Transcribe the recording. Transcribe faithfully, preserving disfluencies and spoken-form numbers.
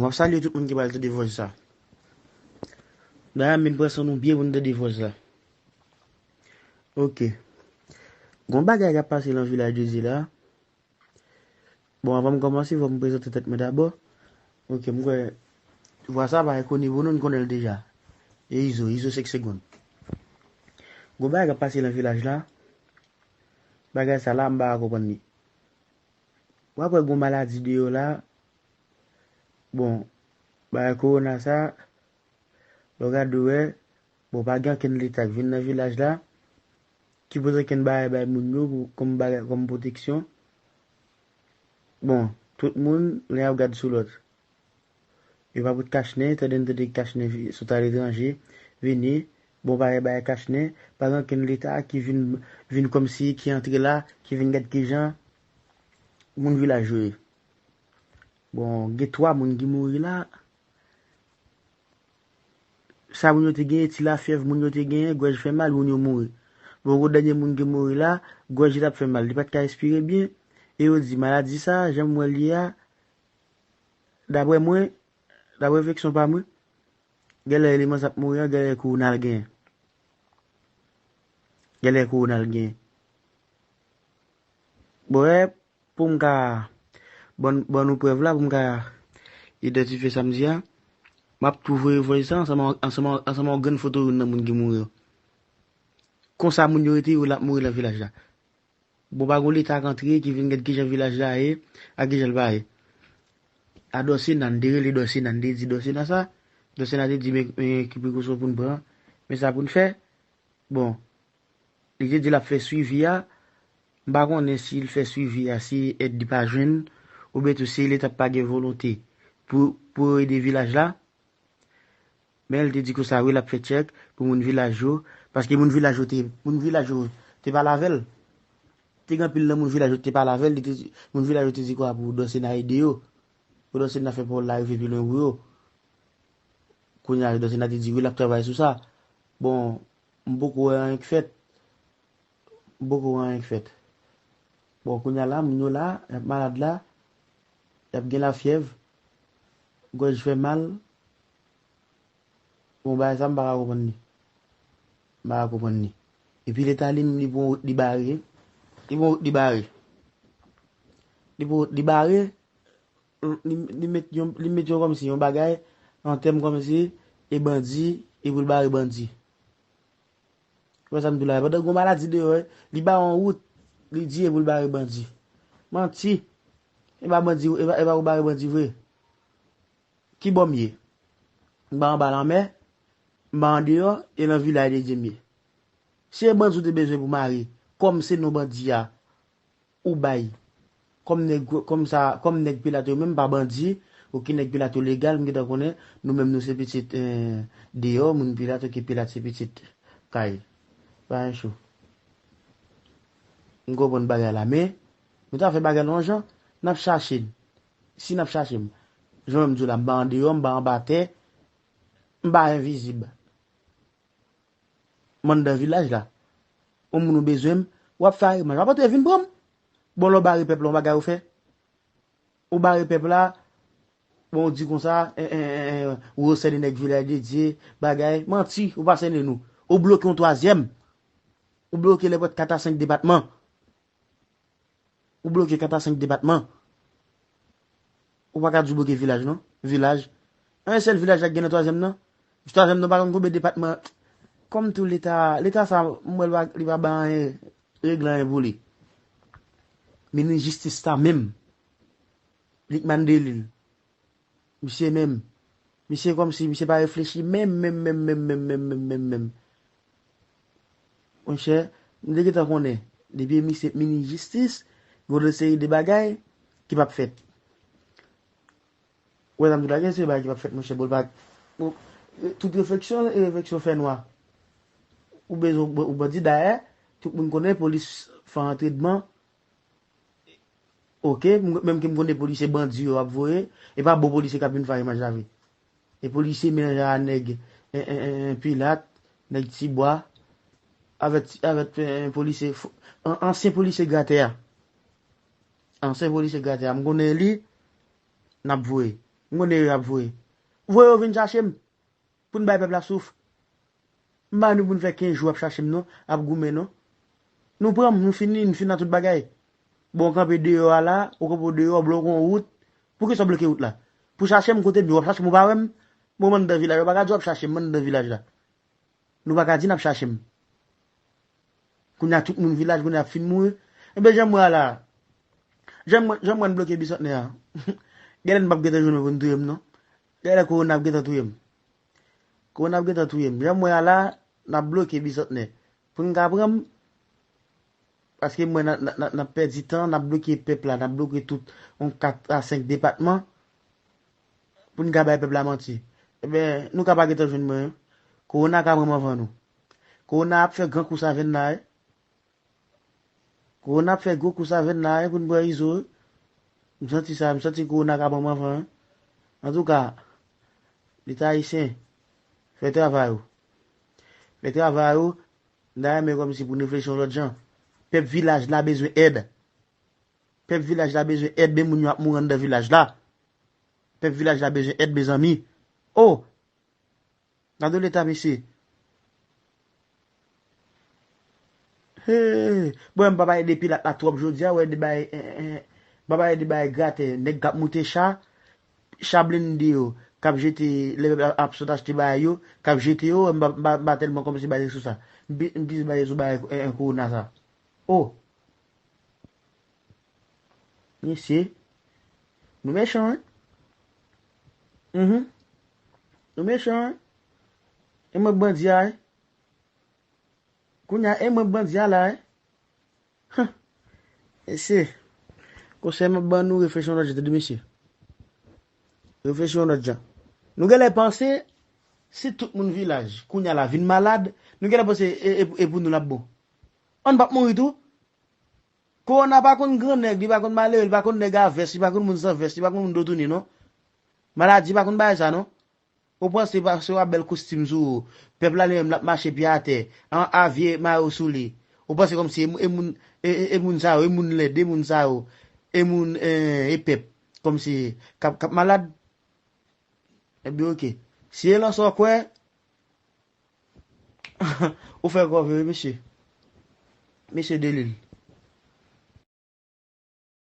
M ap salye tout moun ki pral tande vòs sa. Dayè, m vin pran san nou byen pou n tande vòs la. Ok. Gon bagay k ap pase nan Vilaj de Dye la. Bon, anvan m kòmanse, fò m prezante tèt mwen dabò. Ok, m kwè vwa sa pa enkoni pou nou, n konnen l deja. E Izo, Izo senk segonn. Gon bagay k ap pase nan vilaj la. Bagay sa la, m pa ka konprann li. W ap wè gon maladi deyò la. Bon, bagay kowona sa, lè w gade w wè, bon, pa gen ankenn leta k vin nan vilaj la, ki pote ankenn bagay bay moun yo pou, kòm bagay, kòm pwoteksyon. Bon, tout moun, lè y ap gad sou lòt. Yo pa pot kachnen, tande n tande kachnen vi- sot aletranje, vini, bon, bagay, bagay kachnen, pa gen ankenn leta ki vin, vin kòmsi, ki antre la, ki vin gad kijan moun vilaj yo ye. Bon, gen twa moun ki mouri la. Sa moun yo te genyen, ti lafyèv moun yo te genyen, gwèj fè mal, moun yo mouri. Bon, gwo dènye moun ki mouri la, gwèj li t ap fè mal, li pa t ka respire byen. E yo di, maladi sa, jan m wè l ye a, daprè mwen, daprè refleksyon pa mwen, genlè eleman sa ap mouri an, genlè kowona l genyen. Genlè kowona l genyen. Bon, e, pou m ka ban, ban nou prèv la, pou m ka idantifye sa m di a, m ap tou voye vòs sa ansanm, ansanm, ansanm yon grenn foto youn nan moun ki mouri yo. Konsa moun yo rete, yo l ap mouri nan vilaj la. Bon, pa gon leta k antre, ki vin gad kijan vilaj la ye, ak kijan l pa ye. A Dòsena, n te rele Dòsena, n te di Dòsena sa. Dòsena te di, men, men ki prekosyon pou n pran, men sa pou n fè. Bon, li te di l ap fè swivi a. M pa konnen si l fè swivi a, si èd li pa jwenn, oubyen tou si leta pa gen volonte pou, pou ede vilaj la. Men l te di konsa, wi, l ap fè tchèk pou moun vilaj yo, paske moun vilaj yo te, moun vilaj yo te pale avè l. Te gen anpil nan moun vilaj yo te pale avè l, li te di, moun vilaj yo te di kwa pou Dòsena ede yo. Pou Dòsena fè pawòl la rive pi lwen pou yo. Kounye a, Dòsena te di, wi, l ap travay sou sa. Bon, m poko wè anyen k fèt. M poko wè anyen k fèt. Bon, kounye a la, moun yo la, y ap malad la, y ap gen lafyèv, gwèj fè mal. Bon, bagay sa, m pa ka konprann li. M pa ka konprann li. Epi leta li menm, li pran wout li bare. Li pran wout li bare. Li pran wout li bare. Li, li met yon, li met yon kòmsi yon bagay, an tèm kòmsi, e bandi, e pou l bare bandi. Ou wè sa m di w la, pandan gon maladi deyò, li ba yon wout, li di e pou l bare bandi. Manti. E pa bandi, e pa, e pa pou bare bandi vre. Ki bò m ye? M pa anba lanmè, m pa andeyò, e nan vilaj de Dye m ye. Si e bandi w te bezwen pou mare, kòm se non bandi a, ou bay. Kòm nèg, kòm sa, kòm nèg Pilat yo menm pa bandi, oke, nèg Pilat yo legal, m gentan konnen, nou menm nou se pitit, eh, deyò, moun Pilat, oke, Pilat se pitit kay. Pa gen cho. M konprann bagay la, men, nou ta fè bagay la yon jan, n ap chache n. Si n ap chache m, jan m di w la, m pa andeyò, m pa anba tè, m pa envizib. M anndan vilaj la. Yon moun ou bezwen m, w ap fè areman. W ap antre vin pran m. Bon, lè w bare pèp la, yon bagay ou fè. Ou bare pèp la, bon, ou di konsa, en, en, en, en, ou yo sène nèg vilaj de Dye, bagay, manti, ou pa sène nou. Ou bloke yon twazyèm. Ou bloke lèpòt kat a senk depatman. Ou bloke kat a senk depatman. Ou pa ka di w bloke vilaj, non. Vilaj. Yon sèl vilaj la gen nan twazyèm nan. Twazyèm nan pa konn konbyen depatman. Kòm tou leta, leta sa, m wè l pa, li pa bay anyen, regle anyen pou li. Minis jistis sa menm. Likman Delil. Misye menm. Misye kòmsi, misye pa reflechi menm, menm, menm, menm, menm, menm, menm, menm, menm. Monchè, m te gentan konnen, depi misye minis jistis, gen yon seri de bagay ki p ap fèt. Ou wè sa m di w la, gen seri bagay ki p ap fèt, monchè, bon, l pa, bon, tout refleksyon, e refleksyon fè nwa. Ou bezwen, ou bandi, dayè, tout moun konnen polis fè antrenman. Oke, m, menm ke m konnen polisye bandi yo ap voye, e pa bon polisye k ap vin fè imaj la vre. E polisye melanje a nèg, en, en, en, en, Pilat, nèg Tibwa, avèk, avèk, en, en, polisye, fo- an- ansyen polisye gratè a. Ansyen polisye gratè a. M konnen li, n ap voye. M konnen yo y ap voye. Voye yo vin chache m. Pou n bay pèp la souf. M pa vini pou n fè kenz jou ap chache m non, ap goumen non. Nou pran m, nou fini, nou fin nan tout bagay. Bon, w kanpe deyò a la, ou kanpe deyò, w bloke yon wout. Poukisa w bloke wout la? Pou chache m kote m ye, w ap chache m, ou pa wè m? Bon, m anndan vilaj, yo pa ka di w ap chache m, m anndan vilaj la. Nou pa ka di n ap chache m. Kounye a tout moun vilaj, kounye a ap fin mouri. Enben, jan m wè a la, jan m, jan m wè n bloke Bisantnè a, genlè n p ap gentan jwenn mwen pou n touye m non. Genlè kowona ap gentan touye m. Kowona ap gentan touye m. Jan m wè a la, n ap bloke Bisantnè. Pou n ka pran m, paske m wè n ap, n ap, n ap, n ap pèdi tan, n ap bloke pèp la, n ap bloke tout yon kat a senk depatman pou n ka bay pèp la manti. Enben, nou ka pa gentan jwenn mwen. Kowona ka pran m anvan nou. Kowona ap fè gran kou sa vin la, wi. Kowona ap fè gwo kou sa vin la, wi, pou n pran Izo, wi. M santi sa, m santi kowona ka pran m anvan, wi. Antouka, Leta ayisyen, fè travay ou. Fè travay ou. M ta renmen kòmsi pou n reflechi yon lòt jan. Pèp vilaj la bezwen èd. Pèp vilaj la bezwen èd, men moun yo ap mouri anndan vilaj la. Pèp vilaj la bezwen èd, mezanmi. Oh! Gade leta, mesye. Hey! Bon, m pa pale de pilat la twòp jodi a, wè de bay, eh, eh, m pa pale de bay gratè, nèg k ap moute cha, cha blende yo, k ap jete, lè pèp la ap sot achte bagay yo, k ap jete yo, m pa, m pa, m pa tèlman kòmanse baze sou sa. M pi-, m plis baze sou bagay, eh, eh, kowona sa. Oh! Mesye, nou mechan, wi. Mhm. Nou mechan, wi. E mwen k bandi a, wi. Kounye a, e mwen k bandi a la, wi. Huh. Mesye, konsèy m ap ban nou, reflechi yon lòt jan, tande, mesye. Reflechi yon lòt jan. Nou genlè panse, si tout moun vilaj, kounye a la, vin malad, nou genlè panse, e, e, e pou nou l ap bon. Ann p ap mouri tou. Kowona pa konn gran nèg, li pa konn malere, li pa konn nèg a vès, li pa konn moun san vès, li pa konn moun do tounen, non. Maladi pa konn bagay sa, non. Ou panse paske w ap bèl kostim sou ou, pèp la li menm l ap mache pye atè, an avye mayo sou li. Ou panse kòmsi e, e moun, e, e, e moun sa yo, e moun lèd, e moun sa yo, e moun, e, e pèp, kòmsi k ap, k ap malad? Ebyen, oke. Si e lan sa w kwè, ou fè kòve, wi, mesye. Mesye Delil.